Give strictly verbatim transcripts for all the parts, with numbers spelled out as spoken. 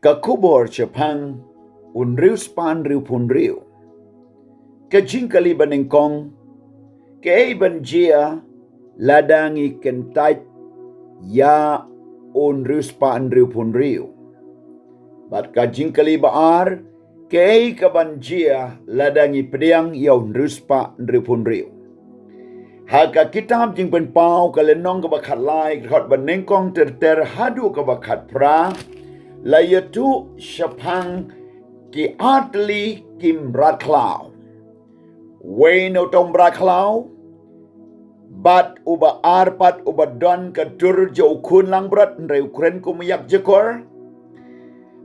Ka khubor shaphang u hynriew spah hynriew phew hynriew. Ka jingkylli ba nyngkong, kaei ban jia lada ngi kyntait ïa u hynriew spah hynriew phew hynriew? Bad ka jingkylli ba ar, kaei kaban jia lada ngi pdiang ïa u hynriew spah hynriew phew hynriew? Ha ka kitab Jingpynpaw, ka lynnong kaba khatlai, ka dkhot ba nyngkong ter ter haduh kaba khatphra, la ïathuh shaphang ki artylli ki mrad khlaw. Wei na uta u mrad khlaw, bad uba ar pat uba don ka dur jong u khun langbrot, hynrei u kren kum u ïakjakor.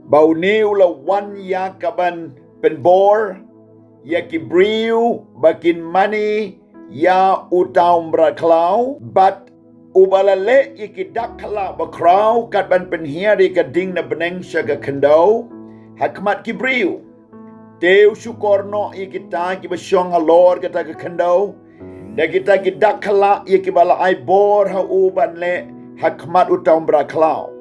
Ba une u la wan ïa kaban pynbor ïa ki briew ba kin mane ïa uta u mrad khlaw, bad uba la leh ïa ki dak khlaw ba khraw, kat ban pynhiar ïa ka ding na bneng sha ka khyndew ha khmat ki briew. Te u shukor noh ïa kita kiba shong halor kata ka khyndew, da kita ki dak khlaw ïa kiba la ai bor ha u ban leh ha khmat uta u mrad khlaw.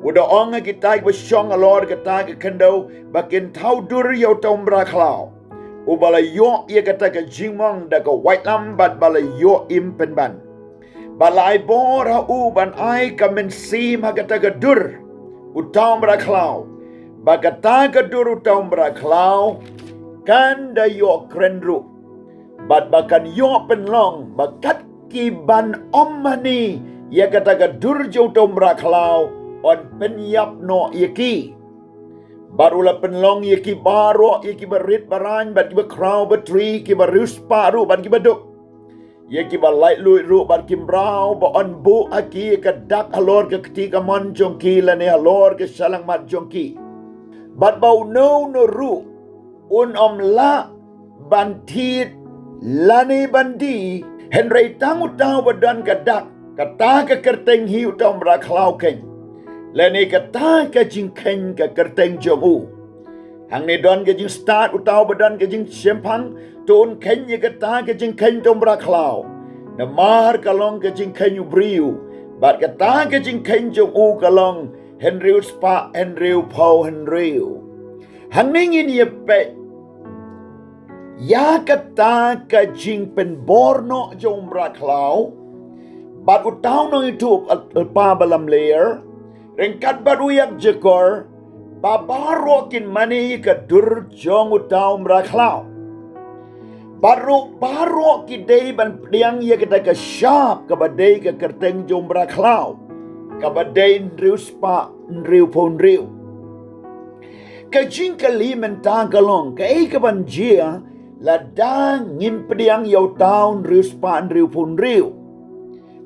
U da ong ha kita kiba shong halor kata ka khyndew ba kin thaw dur ïa uta u mrad khlaw, uba la ïoh ïa kata ka jingmong da ka waitlam bad ba la ïoh im pynban. Ba la ai bor ha u ban ai ka mynsiem ha kata ka dur uta u mrad khlaw, ba kata ka dur uta u mrad khlaw kan da ïoh kren ruh, bad ba kan ïoh pynlong ba kat ki ban ym mane ïa kata ka dur jong uta u mrad khlaw, yn pynïap noh ïa ki. Bad u la pynlong ïa ki baroh, ïa kiba rit baraiñ bad kiba khraw batri, kiba riewspah ruh bad kiba duk, ïa kiba laitluid ruh bad ki mraw, ba yn buh ha ki ïa ka dak halor ka kti kamon jong ki lane halor ka shyllangmat jong ki. Bad ba uno uno ruh un ym lah ban thied lane ban die, hynrei tang uta uba don ka dak, kata ka kyrteng hi uta u mrad khlaw kheiñ, lane kata ka jingkheiñ ka kyrteng jong u. Hangne don ka jingstad, uta uba don ka jingshemphang to un kheiñ ïa kata ka jingkheiñ uta u mrad khlaw, namar ka long ka jingkheiñ u briew, bad kata ka jingkheiñ jong u ka long hynriew spah hynriew phew hynriew. Hangne ngin ïa peit ïa kata ka jingpynbor noh jong u mrad khlaw bad uta u nongïathuhlypa balamler, ryngkat bad u ïakjakor, ba baroh kin mane ïa ka dur jong uta u mrad khlaw. Bad ruh baroh ki dei ban pdiang ïa kata ka shap kaba dei ka kyrteng jong u mrad khlaw, kaba dei hynriew spah hynriew phew hynriew. Ka jingkylli mynta ka long, kaei kaban jia lada ngim pdiang ïa uta u hynriew spah hynriew phew hynriew?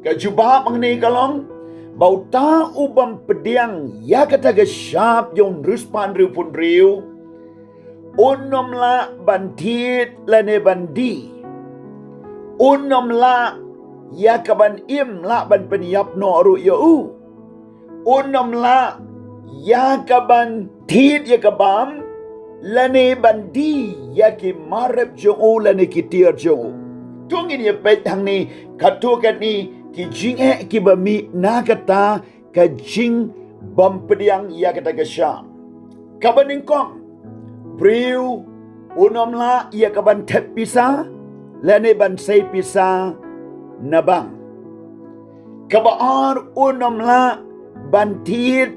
Ka jubab hangne ka long, ba uta u bym pdiang ïa kata ka shap jong u hynriew spah hynriew phew hynriew, un ym lah ban thied lane ban die. Un ym lah ïa kaban im, lah ban pynïap noh ruh ïa u. Un ym lah ïa kaban thied ïa ka bam, lane ban die ïa ki mar rep jong u lane ki tiar jong u. To ngin ïa peit hangne katto katne ki jingeh kiba mih na kata ka jingbym pdiang ïa kata ka shap. Kaba nyngkong, briew un ym lah ïa kaban thep pisa lane ban sei pisa na bank. Kaba ar, un ym lah ban thied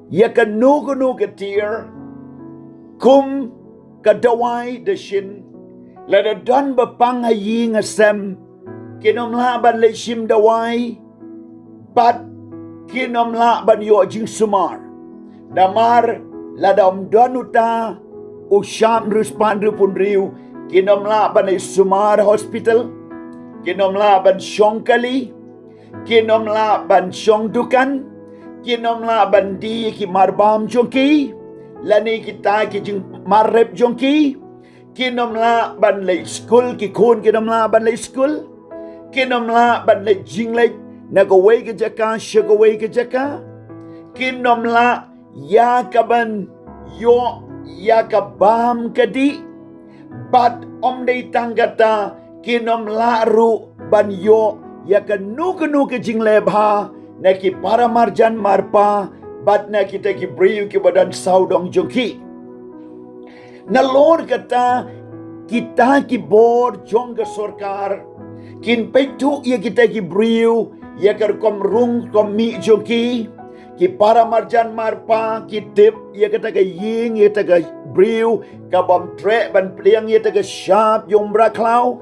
ïa kano kano ka tiar, kum ka dawai dashin. Lada don ba pang ha ïing ha sem, kin ym lah ban leit shim dawai, bad kin ym lah ban ïoh jingsumar. Namar lada ym don uta u shap hynriew spah hynriew phew hynriew, kin ym lah ban leit sumar hospital, kin ym lah ban shong kali, kin ym lah ban shong dukan, kin ym lah ban die ki mar bam jong ki lane kita ki jingmar rep jong ki. Kin ym lah ban leit skul, ki khun kin ym lah ban leit skul. Kin ym lah ban leit jingleit na kawei ka jaka sha kawei ka jaka. Kin ym lah ïa kaban ïoh ïa ka bam ka dih. Bad ym dei tang kata, kin ym lah ruh ban ïoh ïa kano kano ka jingleh bha na ki para marjan marpa, bad na kita ki briew kiba don sawdong jong ki. Nalor kata, kita ki bor jong ka sorkar kin peit thuh ïa kita ki briew ïa ka rukom rung rukom mih jong ki. Ki para marjan marpa ki tip ïa kata ka ïing, ïa kata ka briew kabym treh ban pdiang ïa kata ka shap jong u mrad khlaw.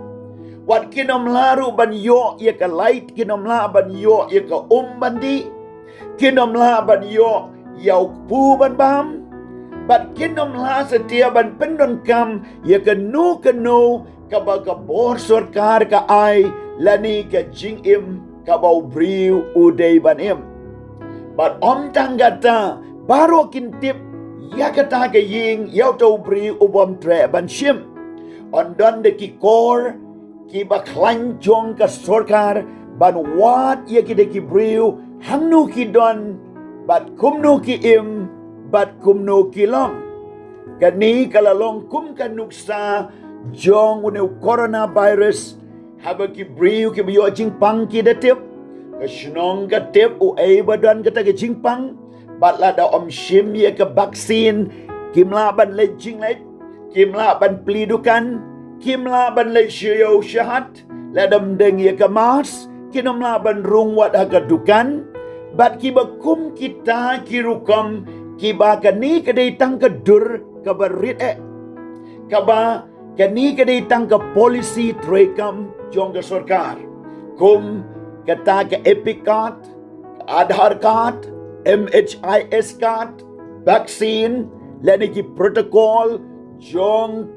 Wat kin ym lah ruh ban ïoh ïa ka light, kin ym lah ban ïoh ïa ka um ban dih. Kin ym lah ban ïoh ïa u kpu ban bam. Bad kin ym lah satia ban pyndonkam ïa kano kano kaba ka bor sorkar ka ai lane ka jingim kaba u briew u dei ban im. Bad ym tang kata, baroh kin tip ïa kata ka ïing, ïa uta u briew ubym treh ban shim. Yn don de ki kor kiba khlaiñ jong ka sorkar ban wad ïa kita ki briew hangno ki don, bad kumno ki im, bad kumno ki long. Kane ka la long kum ka nuksa jong une u coronavirus, haba ki briew kiba ïoh jingpang ki da tip, ka shnong ka tip uei ba don kata ka jingpang. Bad lada ym shim ïa ka vaccine, kim lah ban leit jingleit, kim lah ban plie dukan, kim lah ban leit sha ïew sha hat. Lada ym deng ïa ka mask, kin ym lah ban rung wat ha ka dukan. Bad kiba kum kita ki rukom, kiba kane ka dei tang ka dur kaba rit eh. Kaba kane ka dei tang ka policy treikam jong ka sorkar. Kum kata ka EPIC card, Aadhaar card, MHIS card, vaccine, lane ki protocol jong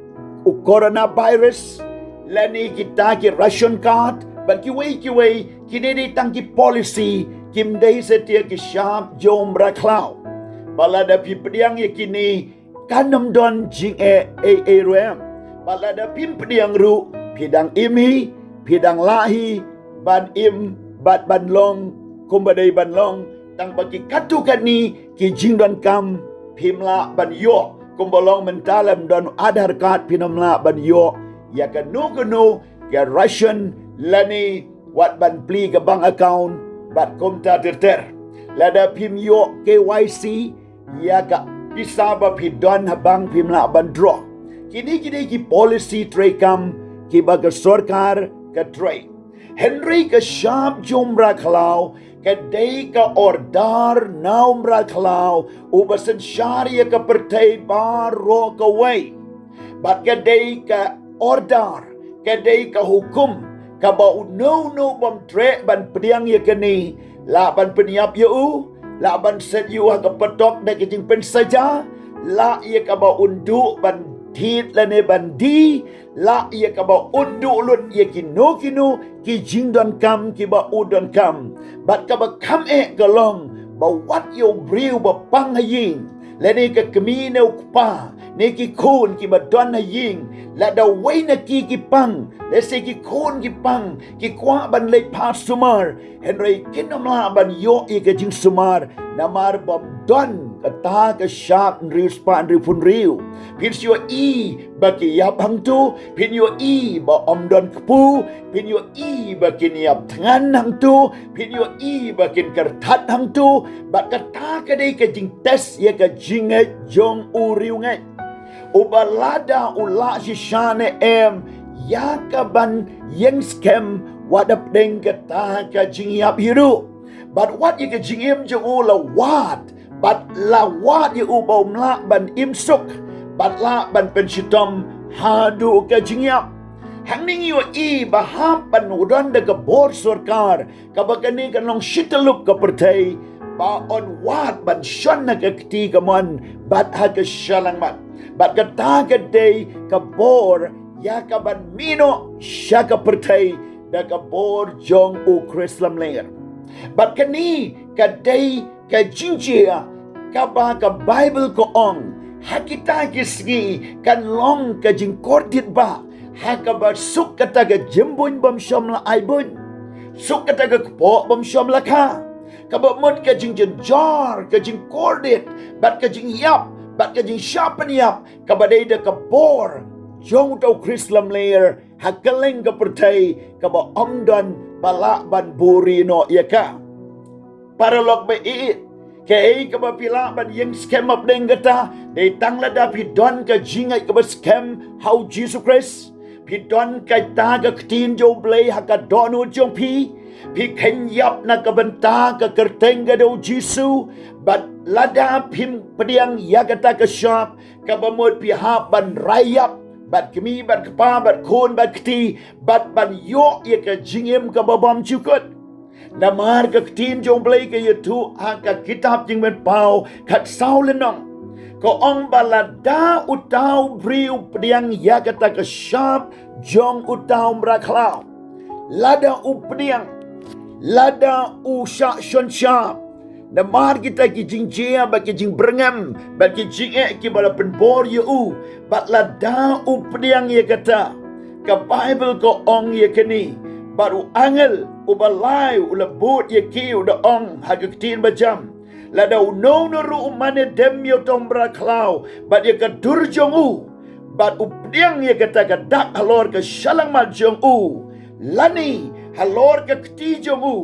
u coronavirus, lane kita ki ration card, bad kiwei kiwei, kine dei tang ki policy, kim dei satia ki shap jong u mrad khlaw. Bad lada phi pdiang ïa kine, kan ym don jingeh ei ei ruh em. Bad lada phim pdiang ruh, phi dang im hi, phi dang lah hi ban im bad ban long kumba dei ban long. Tang ba ki katto katne ki jingdonkam phim lah ban ïoh, kumba long mynta lada ym don Aadhaar card phin ym lah ban ïoh ïa kano kano ka ration lane wat ban plie ka bank account bad kumta ter ter. Lada phim ïoh KYC, ïa ka pisa ba phi don ha bank phim lah ban draw. Kine kine ki policy treikam kiba ka sorkar ka trei. Hynrei ka shap jong u mrad khlaw ka dei ka order na u mrad khlaw uba synshar ïa ka pyrthei baroh kawei. Bad ka dei ka order, ka dei ka hukum, kaba uno uno bym treh ban pdiang ïa kane, lah ban pynïap ïa u, lah ban set ïa u ha ka patok da ka jingpynsaja, lah ïa kaba un duh ban thied lane ban die, lah ïa kaba un duh lut ïa kino kino ki jingdonkam kiba u donkam. Bad kaba kham eh ka long ba wat ïa u briew ba pang ha ïing, lane ka kmie ne u kpa, ne ki khun kiba don ha ïing, lada uwei na ki ki pang, lehse ki khun ki pang, ki kwah ban leit phah sumar, hynrei kin ym lah ban ïoh ïa ka jingsumar, namar bym don kata ka shap hynriew spah hynriewphew hynriew. Phin ïohi ba ki ïap hangto, phin ïohi ba ym don kpu, phin ïohi ba kin ïap thngan hangto, phin ïohi ba kin kyrthat hangto. Bad kata ka dei ka jingtest ïa ka jingngeit jong u riewngeit, uba lada u lah shisha ne em ïa ka ban ïeng skhem wat hapdeng kata ka jingïap hi ruh. Bad wat ïa ka jingim jong u la wad, bad la wad ïa u ba um lah ban im suk, bad lah ban pynshitom haduh ka jingïap. Hangne ngi ïohi ba hap ban don da ka bor sorkar, kaba kane kan long shi tyllup ka pyrthei, ba yn wad ban shon ha ka kti kamon bad ha ka shyllangmat. Bad kata ka dei ka bor ïa ka ban mih noh sha ka pyrthei da ka bor jong u Khrist lamler. Bad kane ka dei ka jingjia kaba ka Baibl ka ong ha kita ki sngi kan long ka jingkordit ba ha kaba suk kata ka jingbuiñ bym shym la ai buiñ, suk kata ka kpoh bym shym la kha, kaba mut ka jingjynjar, ka jingkordit, bad ka jingïap, bad ka jingshah pynïap, kaba dei da ka bor jong uta u Khrist lamler ha kylleng ka pyrthei, kaba ym don ba lah ban buhrieh noh ïa ka. Paralok ba ïeit, Kaei kaba phi lah ban ïeng skhem hapdeng kata, dei tang lada phi don ka jingngeit kaba skhem ha u Jisu Khrist. Phi don kata ka ktien jong u Blei ha ka dohnud jong phi. Phi kheiñ ïap na ka bynta ka kyrteng ka jong u Jisu. Bad lada phim pdiang ïa kata ka shap, kaba mut phi hap ban rai ïap bad kmie bad kpa bad khun bad kti, bad ban ïoh ïa ka jingim kaba bymjukut. Namar ka ktien jong u Blei ka ïathuh ha ka kitab Jingpynpaw khatsaw lynnong, ka ong ba lada uta u briew u pdiang ïa kata ka shap jong uta u mrad khlaw, lada u pdiang, lada u shah shon shap namar kita ki jingjia bad ki jingbyrngem bad ki jingeh kiba la pynbor ïa u, bad lada u pdiang ïa kata, ka Baibl ka ong ïa kane, bad u angel uba lai u la bud ïa ki u da ong ha ka ktien bajam, lada uno uno ruh u mane dem ïa uta u mrad khlaw bad ïa ka dur jong u, bad u pdiang ïa kata ka dak halor ka shyllangmat jong u, lane halor ka kti jong u,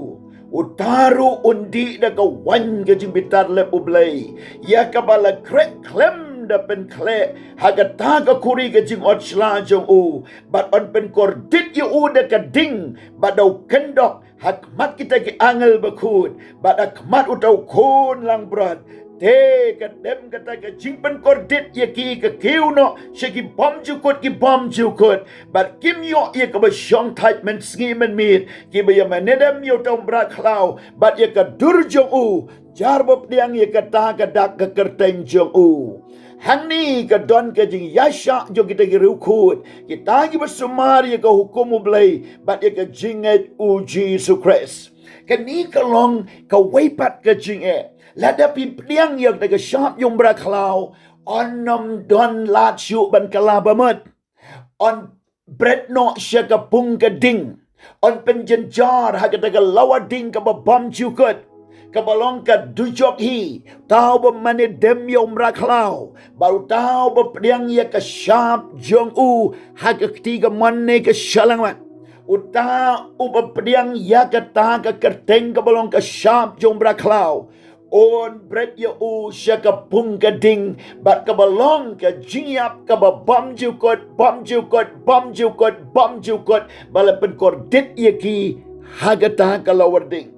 uta ruh un dih da ka waiñ ka jingbitar lep u Blei, ïa kaba la khreh khlem da pynkhleh ha kata ka khuri ka jingot shla jong u, bad yn pynkordit ïa u da ka ding bad da u kyndok ha khmat kita ki angel bakhuid bad ha khmat uta u khun langbrot. Te ka dem kata ka jingpynkordit ïa ki ka kiew noh sha ki bymjukut ki bymjukut, bad kim ïoh ïa kaba shongthait mynsngi mynmiet kiba ïa mane dem ïa uta u mrad khlaw bad ïa ka dur jong u, jar ba pdiang ïa kata ka dak ka kyrteng jong u. Hangne ka don ka jingïaishah jong kita ki riewkhuid, kita kiba sumar ïa ka hukum u Blei bad ïa ka jingngeit u Jisu Khrist. Kane ka long kawei pat ka jingeh. Lada phi pdiang ïa kata ka shap jong u mrad khlaw, yn ym don lad shuh ban kylla bamut. Yn bret noh sha ka pung ka ding. Yn pynjynjar ha kata ka lawar ding kaba bymjukut, kaba long ka dujok hi. Uta uba mane dem ïa u mrad khlaw bad uta uba pdiang ïa ka shap jong u ha ka kti kamon ne ka shyllangmat, uta uba pdiang ïa kata ka kyrteng kaba long ka shap jong u mrad khlaw, un bret ïa u sha ka pung ka ding bad kaba long ka jingïap kaba bymjukut, bymjukut, bymjukut, bymjukut, ba la pynkordit ïa ki ha kata ka lawar ding.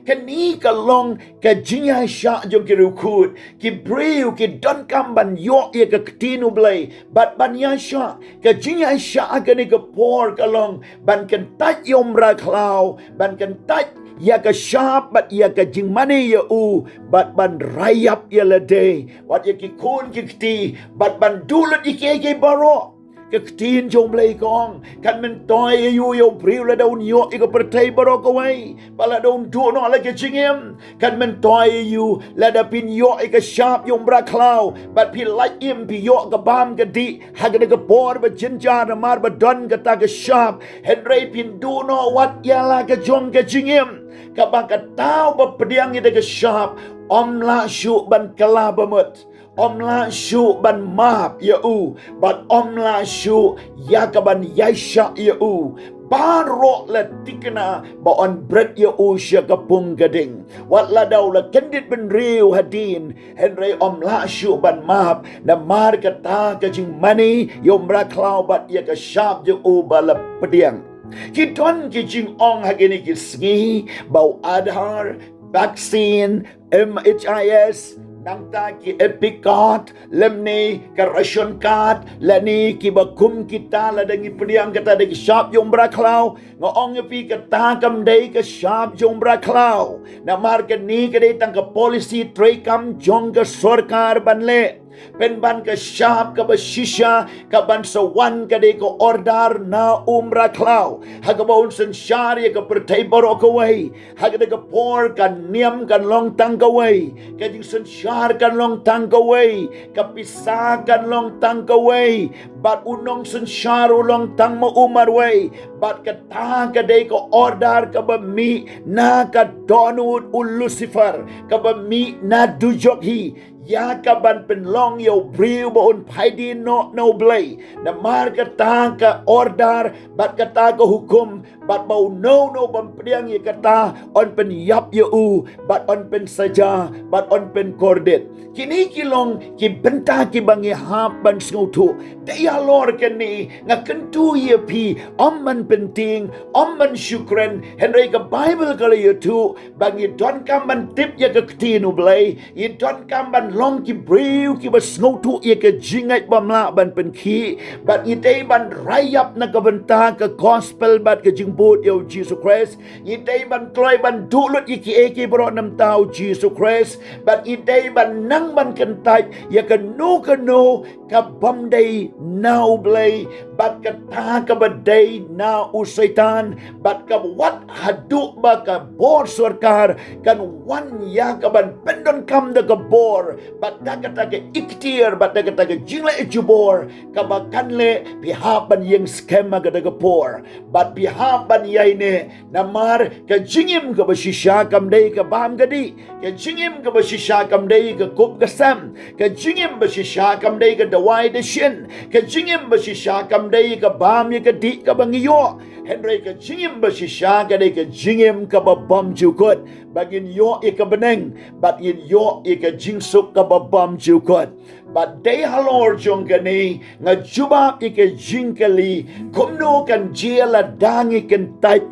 Kane ka long ka jingïaishah jong ki riewkhuid, ki briew ki donkam ban ïoh ïa ka ktien u Blei bad ban ïaishah. Ka jingïaishah ha kane ka por ka long ban kyntait ïa u mrad khlaw, ban kyntait ïa ka shap bad ïa ka jingmane ïa u, bad ban rai ïap ïa lade, wat ïa ki khun ki kti, bad ban duh lut ïa kiei kiei baroh. Ka ktien jong u Blei ka ong, kan myntoi aïu ïa u briew lada un ïoh ïa ka pyrthei baroh kawei, bad lada un duh noh la ka jingim? Kan myntoi aïu lada phin ïoh ïa ka shap jong u mrad khlaw bad phi lait im, phi ïoh ka bam ka dih ha kane ka por ba jynjar namar ba don kata ka shap, hynrei phin duh noh wat ïa la ka jong ka jingim? Kaba kata uba pdiang ïa kata ka shap ym lah shuh ban kylla bamut, ym lah shuh ban map ïa u, bad ym lah shuh ïa kaban ïaishah ïa u. Baroh la thikna ba yn bret ïa u sha ka pung ka ding. Wat lada u la kyndit bynriew hadien, hynrei ym lah shuh ban map namar kata ka jingmane ïa u mrad khlaw bad ïa ka shap jong u ba la pdiang. Ki don ki jingong ha kine ki sngi ba u Aadhaar, vaccine, M H I S, nangta ki EPIC card, lymne ka ration card, lane kiba kum kita, lada ngi pdiang kata da ka shap jong u mrad khlaw. Nga ong ïa phi, kata kam dei ka shap jong u mrad khlaw. Namar kane ka dei tang ka policy treikam jong ka sorkar ban leh, pynban ka shap kaba shisha kaban sa wan ka dei ka order na u mrad khlaw, ha kaba un synshar ïa ka pyrthei baroh kawei. Ha kata ka por ka niam kan long tang kawei, ka jingsynshar kan long tang kawei, ka pisa kan long tang kawei, bad u nongsynshar u long tang ma u marwei. Bad kata ka dei ka order kaba mih na ka dohnud u Lucifer, kaba mih na dujok hi. ïa ka ban pynlong ïa u briew ba un phai dien noh na u Blei. Namar kata ka order bad kata ka hukum, bad ba uno uno bym pdiang ïa kata yn pynïap ïa u, bad yn pynsaja, bad yn pynkordit. Kine ki long ki bynta kiba ngi hap ban sngewthuh. Te halor kane nga kyntu ïa phi, ym ban pyntieng, ym ban shu kren, hynrei ka Baibl ka la ïathuh ba ngi donkam ban tip ïa ka ktien u Blei, ngi donkam ban long ki briew kiba sngewthuh ïa ka jingngeit bym lah ban pynkhih, bad ngi dei ban rai ïap na ka bynta ka gospel bad ka jingbud ïa u Jisu Khrist. Ngi dei ban kloi ban duh lut ïa kiei kiei baroh na bynta u Jisu Khrist, bad ngi dei ban nang ban kyntait ïa kano kano ka bym dei na u Blei, bad kata kaba dei na u Soitan, bad kaba wat haduh ba ka bor sorkar kan wan ïa ka ban pyndonkam da ka bor, bad da kata ka ikhtiar, bad da kata ka jingleh jubor, kaba kan leh phi hap ban ïeng skhem ha kata ka por, bad phi hap ban ïaineh. Namar ka jingim kaba shisha kam dei ka bam ka dih, ka jingim kaba shisha kam dei ka kup ka sem, ka jingim ba shisha kam dei ka dawai dashin, ka jingim ba shisha kam dei ka bam ïa ka dih kaba ngi ïoh. Hynrei ka jingim ba shisha ka dei ka jingim kaba bymjukut, ba ngin ïoh ïa ka bneng, bad ngin ïoh ïa ka jingsuk kaba bymjukut. Bad dei halor jong kane nga jubab ïa ka jingkylli, kumno kan jia lada ngi kyntait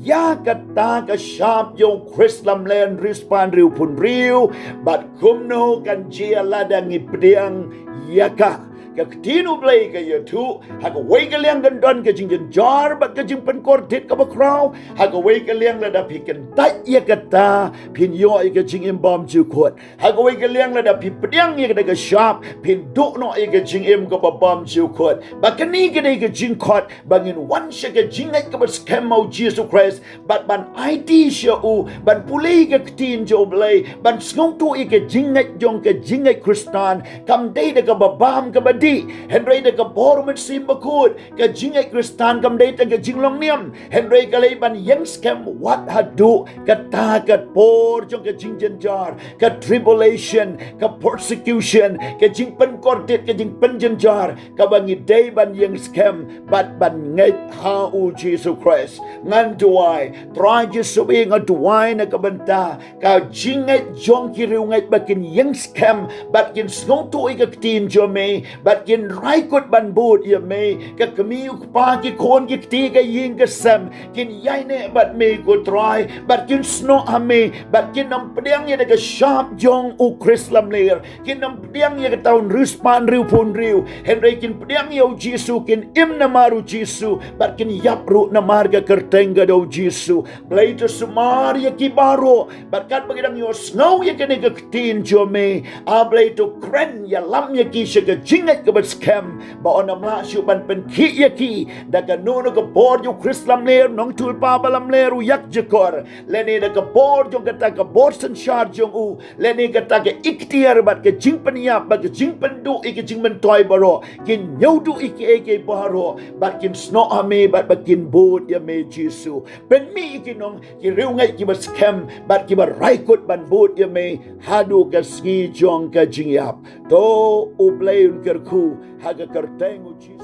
ïa kata ka shap jong u Khrist lamler, hynriewspah hynriewphew hynriew, bad kumno kan jia lada ngi pdiang ïa ka? Ka ktien u Blei ka ïathuh, ha kawei ka liang kan don ka jingjynjar bad ka jingpynkordit kaba khraw, ha kawei ka liang lada phi kyntait ïa kata phin ïoh ïa ka jingim bymjukut. Ha kawei ka liang lada phi pdiang ïa kata ka shap phin duh noh ïa ka jingim kaba bymjukut. Ba kane ka dei ka jingkhot ba ngin wan sha ka jingngeit kaba skhem ha u Jisu Khrist, bad ban aiti sha u, ban pule ka ktien jong u Blei, ban sngewthuh ïa ka jingngeit jong ka jingngeit Khristan. Kam dei da kaba bam kaba dih, hynrei da ka bor u Mynsiem Bakhuid. Ka jingngeit Khristan kam dei tang ka jinglong niam, hynrei ka leh ban ïeng skhem wat haduh kata ka por jong ka jingjynjar, ka tribulation, ka persecution, ka jingpynkordit, ka jingpynjynjar, kaba ngi dei ban ïeng skhem bad ban ngeit ha u Jisu Khrist. Ngan duwai, Trai Jisu, nga duwai na ka bynta ka jingngeit jong ki riewngeit ba kin ïeng skhem bad kin sngewthuh ïa ka ktien jong me, bad kin rai kut ban bud ïa me. Ka kmie u kpa, ki khun ki kti, ka ïing ka sem, kin ïaineh bad me ko Trai, bad kin snoh ha me, bad kin ym pdiang ïa ka shap jong u Khrist lamler, kin ym pdiang ïa kata u hynriewspah hynriewphew hynriew, hynrei kin pdiang ïa u Jisu, kin im namar u Jisu, bad kin ïap ruh namar ka kyrteng ka da u Jisu. Blei to sumar ïa ki baroh, bad katba ki dang ïohsngew ïa kane ka ktien jong me, A Blei to kren ïalam ïa ki sha ka jingngeit kaba skhem, ba yn ym lah shuh ban pynkhih ïa ki da kano kano ka bor jong u Khrist lamler, nongïathuhlypa ba lamler, u ïakjakor, lane da ka bor jong kata ka bor synshar jong u, lane kata ka ikhtiar bad ka jingpynïap bad ka jingpynduh ïa ka jingmyntoi baroh. Kin ñiewduh ïa kiei kiei baroh, bad kin snoh ha me, bad ba kin bud ïa me Jisu. Pynmih ïa ki nong, ki riewngeit kiba skhem bad kiba rai kut ban bud ïa me haduh ka sngi jong ka jingïap. To u Blei un kyrkhu ha ka kyrteng u Jisu.